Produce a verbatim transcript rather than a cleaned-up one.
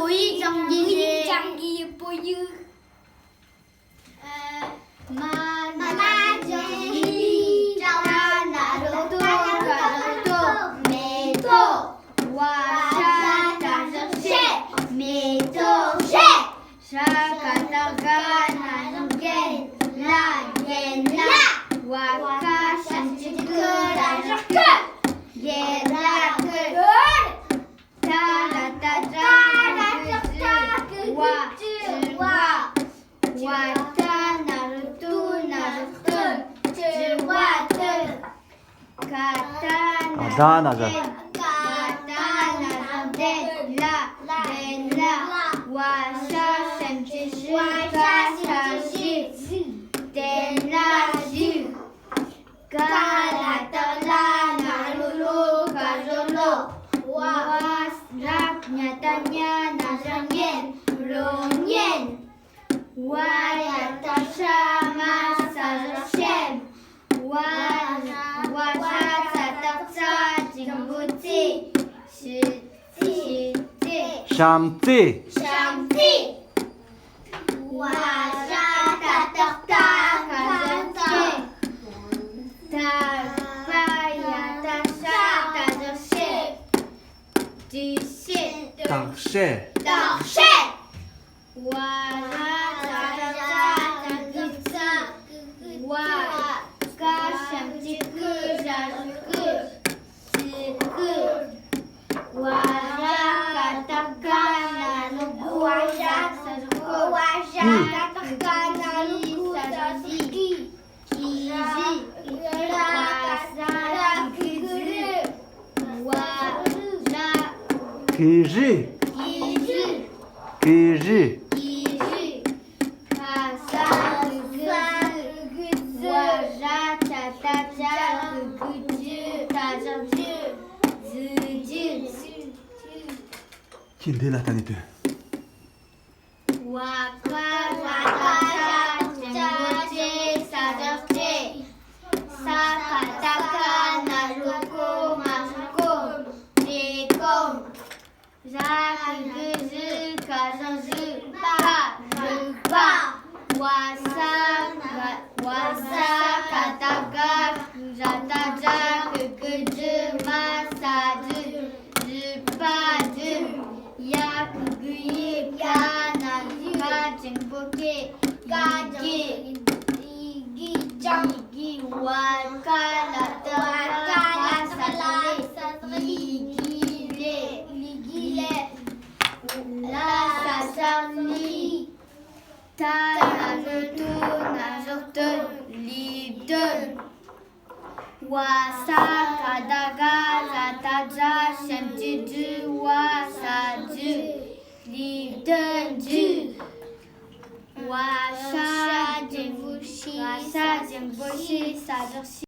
བོད་ཡིག་སྦྱང་གི་རེད། བོད་ཡིག་སྦྱང་གི་ཡིན། བོད་ཡིག་མ་མ་ན་ཇོ་ལི་ཏྲ་ན་རོ་ཏོ་ཀ་རོ་ཏོ་མེ་ཏོག་བ་ཤ་ཏ་ཞབས་བཞད་མེ་ཏོག་བཞད། ཞ་ཀ་བཏགས་སྒ་ན་རོ་སྒན། ལ་རྒན་ལགས། བ་ཀ་ཞབས་ཀྱུ་ཀུ་ར་ཞབས་སྐུ། རྒན་ལགས་སྐུ། ད་ར་བཏགས་དྲ་ན་རོ་དྲུ་བ། དྲུ་བ། བ་ཏ་ན་རོ་ཏུ་ན་རོ་བཏོན། དྲུ་བ་བཏོན། ག་ད་ན་རོ་ད་ན་རོ་ལྡན། ག་ད་ན་རོ་ལྡན། ལ་ལྡན་ལ། བ་ཞ་ཞབས་ཀྱུ་ཞུ་ག་ས་ཞུ། ལྡན་ལ་ཞུ། ག་ལ་བཏགས་གླ་ན་རོ་གློ་ག་རོ་གློ། བ་ར་ཉ་བཏགས་ཉ་ན་རོ་ཉན། རོ་ཉན། བ་ཡ་བཏགས་བྱ་མ་ས་ཞབས་བྱམས། བ་བ་ཞ་ཚ་བཏགས་བྱ་འགྲེང་བུ་བྱེ། བྱེ་བྱེ་བྱེ། བྱམས་བརྩེ། བྱམས་བརྩེ། བ་ཞ་ཏ་བཏགས་བལྟ་ག་ཞབས་བལྟས། ད་བ་ཡ་བཏགས་བྱ་ད་ཞབས་བྱད། བྲིས་བྱེད། བརྟག་བྱེད། བརྟག་བྱེད། བ་ར་ཙ་ར་ཙ་གི་གུ་ཙི། བ་ཀ་ཞབས་ཀྱུ་ཀུ་ར་རོ་སྐུ། ཙི་སྐུ། བ་ཞ་ཀ་བཏགས་སྐ་ན་རོ་སྐུ་ས་ཞབས་སྐུ། བ་ཞ་ཀ་བཏགས་སྐ་ན་རོ་སྐུ་ས་ཞབས་སྐུ། གུ་རུ། གུ་རུ། བ་ར། གུ་རུ། གུ་རུ། གུ་རུ། གུ་རུ། གུ་རུ། ག་ས་གུ་གུ་ཟུ། བ་ར་ཏ་བཏགས་བྱ་གུ་གུ་གུ་ད་ཞབས་གུ་གུ། གུ་གུ། ཁྱེད་འདི་ལ་ལྟ་ནས་སྟོན། བ་ཀ་བཏགས་བཀ་ཞབས་ཀྱུ་བཀོ་བཀྲེས་ས་ཞབས་བཀྲེས། ས་ཀ་བཏགས་སྐ་ན་རོ་སྐོ་མ་ཞབས་སྐོམ། བཀྲེས་སྐོམ། ར་གི་གུ་རུ་ག་ཞབས་གུ་རུ། པ་རུ་པ། བ་ས་ག་བ་ས་ག་བཏགས་ག་གུ་ར་བཏགས་གྲ་གུ་གུ་གྲུ་མ་ས་གྲུ། གྲུ་པ་གྲུ། ཡ་གི་གུ་ཡི་ག་ན་རོ་ག་འགྲེང་བུ་གེ། ག་གེ། ཡི་གེ་བ་ཀ་ལ་བཏགས་བ་ཀ་ས་ས་ལེ། ཡི་གེ་ལེ། ཡི་གེ་ལེ། ལ་ས་ས་ལི། ད་ན་རོ་དུ་ན་རོ་བཏོན། ལི་བཏོན། བ་ས་ག་བཏགས་ག་ར་བཏགས་གྲ་ཞབས་ཀྱུ་གྲུ་བ་ས་གྲུ། ལི་བཏོན་གྲུ། བ་ཤ་འགྲེང་བུ་ཤི། བ་ཤ་འགྲེང་བུ་ཤི་ས་ཞབས་ཤུ།